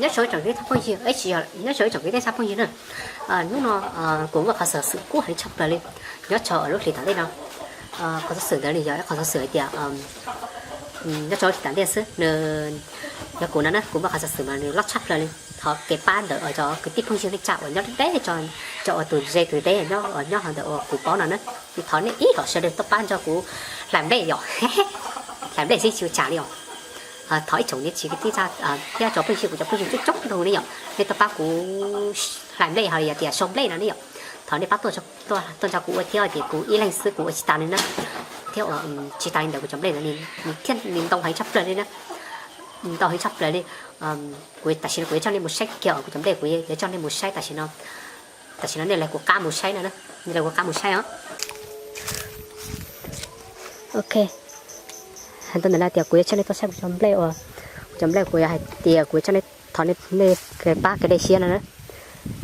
Nyob zoo ib tsoom kwv tij phooj ywg, nyob zoo ib tsoom kwv tij phooj ywg na. Hnub no kuv muaj qhov xov xwm kub heev tshaj plaws li nyob rau lub hlis tom ntej no. Qhov xov xwm ntawd nws yog ib qhov xov xwm hais tias nyob rau lub hlis tom ntej xwb nws, yog kuv no na, kuv muaj qhov xov xwm mas nws loj tshaj plaws li. Thov kev pab ntawm cov kwv tij phooj ywg neej tsa uas nyob deb, cov uas tus ze tus deb nyob, nyob hauv ntawm uas kuv paub no na. Thov nej ib los sawv daws tuaj pab nrog kuv hlais nplej yom. Hlais nplej xwb tsis ua cas li os. Thov ib tsoom niam txiv kwv tij thiab cov phooj ywg, kuv cov phooj ywg coob coob ntau ne yom, nej tuaj pab kuv hlais nplej hos yog tias sau nplej no ne yom. Thov nej pab tuaj, tuaj nrog kuv ua thiab, ces kuv ib leeg xwb kuv ua tsis tas li na. Thiab tsis tas li ntawd kuv cov nplej ntawd nws thiab nws ntau heev tshaj plaws li na. Ntau heev tshaj plaws li. Kuv tam sim no kuv yuav coj nej mus saib kiag os, kuv cov nplej kuv yuav coj nej mus saib tam sim no. Tam sim no nej los kuv qab mus saib no, nej los kuv qab mus saib os. Ok, hais tau ntawm no tias kuv yuav coj nej tuaj saib kuv cov nplej uas, kuv cov nplej kuv yuav hais tias kuv yuav coj nej, thov nej, nej pab kev dej siab no na.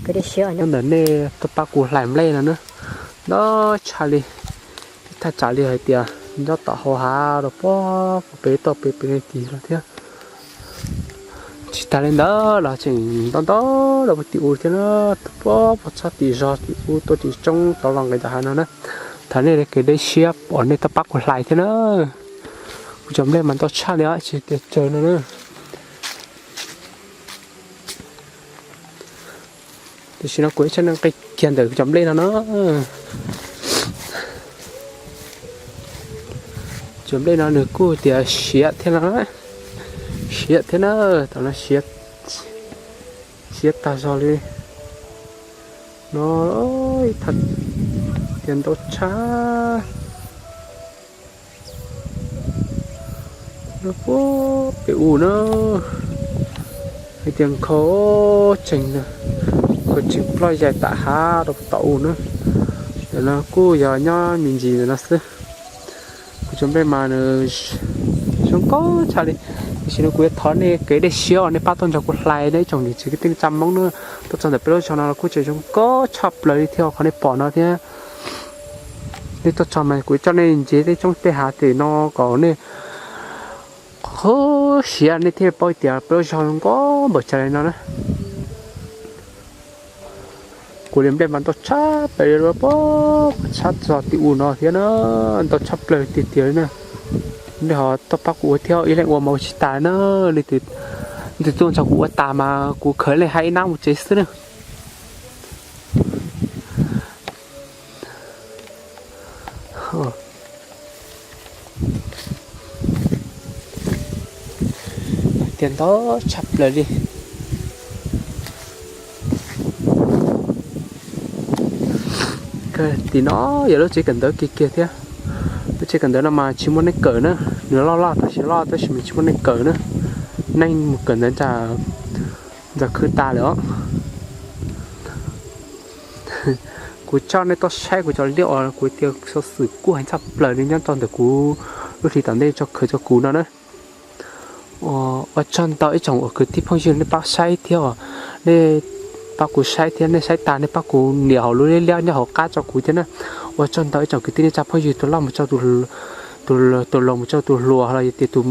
Kev dej siab nyob ntawm nej tuaj pab kuv hlais nplej no na. Ntau tshaj li, thaj tsam li hais tias nyob tom hauv hav rau puag pem toj pem pem tid los thiab. Tsis tas li ntawd los tseem ntau ntau rau puag tim u thiab na. Puag puag txog tim zos tim u tuaj tim roob tod los nqis tom hav no na. Thov nej kev dej siab uas nej tuaj pab kuv hlais thiab na. Kuv cov nplej mas ntau tshaj li os, tsis tias tsawg no na. Tam sim no kuv yuav coj nej nqis kiag ntawm kuv cov nplej no na. Cov nplej no nws kuj tias siav thiab no, siav thiab na, tam no siav, siav tag zog li no, tias ntau tshaj. Puag pem u na, hais tias nkhaus tsees, nkhaus tsees ploj yaig tam hav rau tom u na. Ntawm no kuj yog nyob me ntsis ntawm no xwb. Kuv cov nplej mas nws zoo nkauj tshaj li. Tam sim no kuv yuav thov nej kev dej siab uas nej pab tuaj nrog kuv hlais na ib tsoom niam txiv kwv tij neej tsa Hmoob na. Tuaj txog ntawm peb lub zos no los kuj tseem zoo nkauj tshaj plaws li thiab qhov nej pom no thiab. Nej tuaj txog mas kuv coj nej ncig tej roob tej hav tim no kom nej qhov siav nej thiaj paub tias peb lub zos zoo nkauj npaum cas li no na. Kuv li nplej mas ntau tshaj plaws li, tshaj txog tim u no thiab na, ntau tshaj plaws tiag tiag li na. Nej ho tuaj pab kuv ua thiab, ib leeg ua mas ua tsis tas na. Leej twg tuaj nrog kuv ua tas mas kuv khaws leej hais ib nab mus tsev xwb na. Tias ntau tshaj plaws li. Tim no yog lub tsev kawm ntawv kiag kiag thiab. Lub tsev kawm ntawv no mas tsis muaj neeg kawm na, nws loj loj tab sis loj tab sis mas tsis muaj neeg kawm na. Neeg mus kawm ntawv ntawm khwv tas lawm os. Kuv coj nej tuaj saib kuv cov liaj uas kuv tias xov xwm kub heev tshaj plaws li nyob rau ntawm kuv lub hlis tom ntej tso khwv rau kuv no na. Ua tsaug ntau ib tsoom uas kwv tij phooj ywg nej pab saib thiab os. Nej pab kuv saib thiab nej saib tas nej pab kuv nias hauv lub liab liab nyob hauv qab rau kuv thiab na. Ua tsaug ntau ib tsoom kwv tij neej tsa phooj ywg tus loj mus rau tus, tus laus mus rau tus hluas los yog tias tus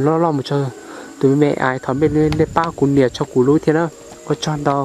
loj loj mus rau tus me me, thov nej pab kuv nias rau kuv lub thiab na. Ua tsaug ntau.